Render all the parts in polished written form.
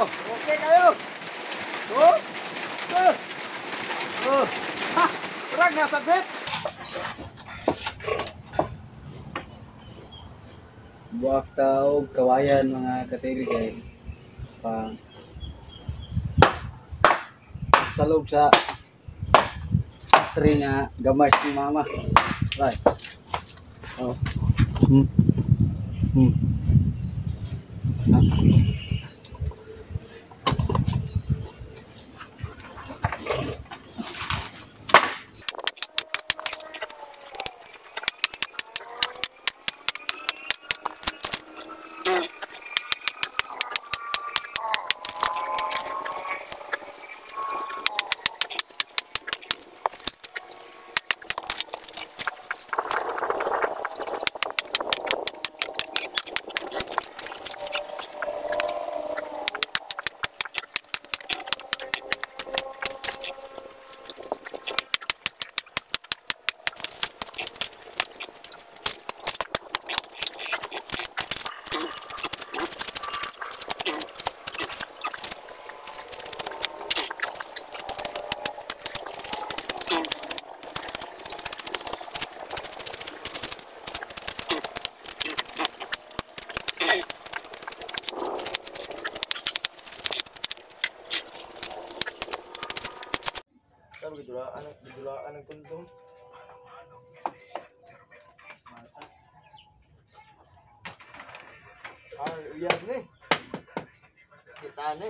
Kayo. Okay kayo. Oh. Sus. Oh. Ha. Rag nasa bits. Buwak ta og kawayan, mga katili, kay pang salog sa tree nga gamay ni mama. Right. Oh. Na. Sabi gidulaan ang kondom. Ah, uyab ni. Kita ni.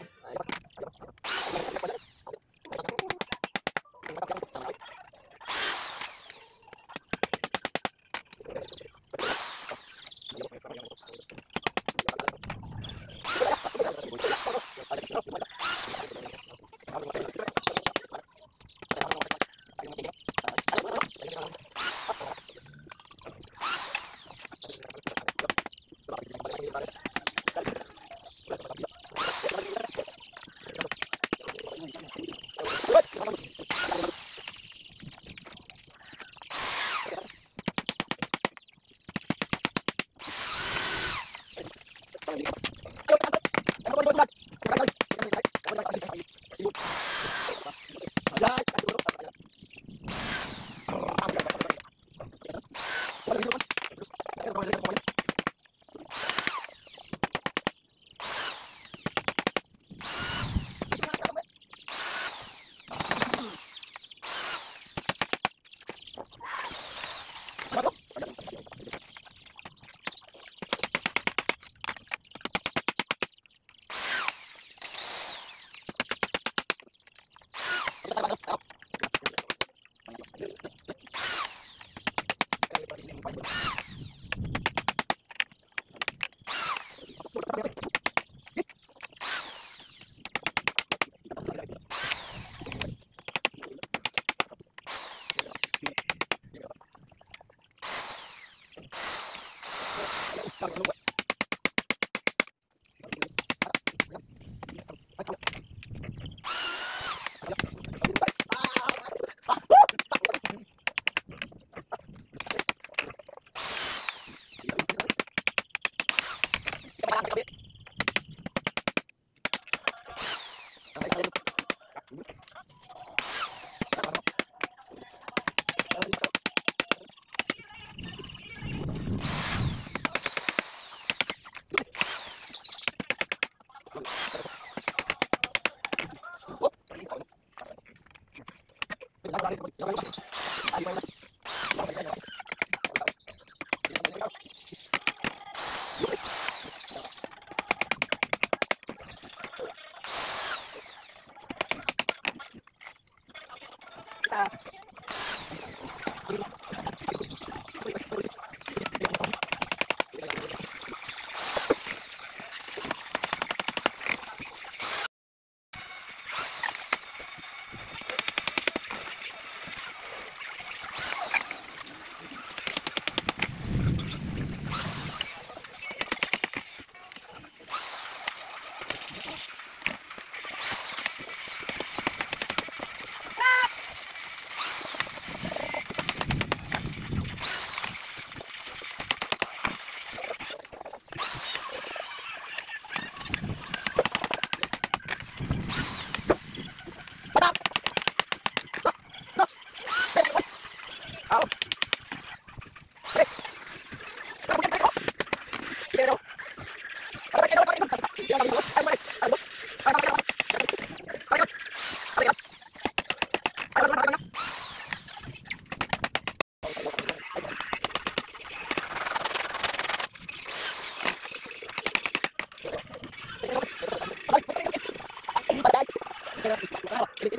Trio,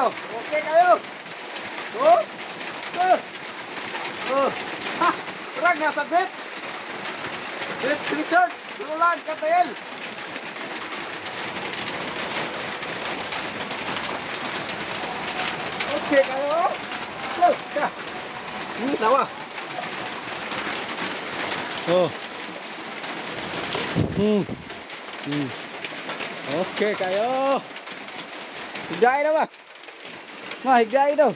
okay kayo. Oh, dos. Oh, ha, rag nasa Bits. Bits Research, Roland Katael. Okay kayo. Sus ka. Nawa. Oh. Okay kayo. Higay na ba? Ma, higay daw.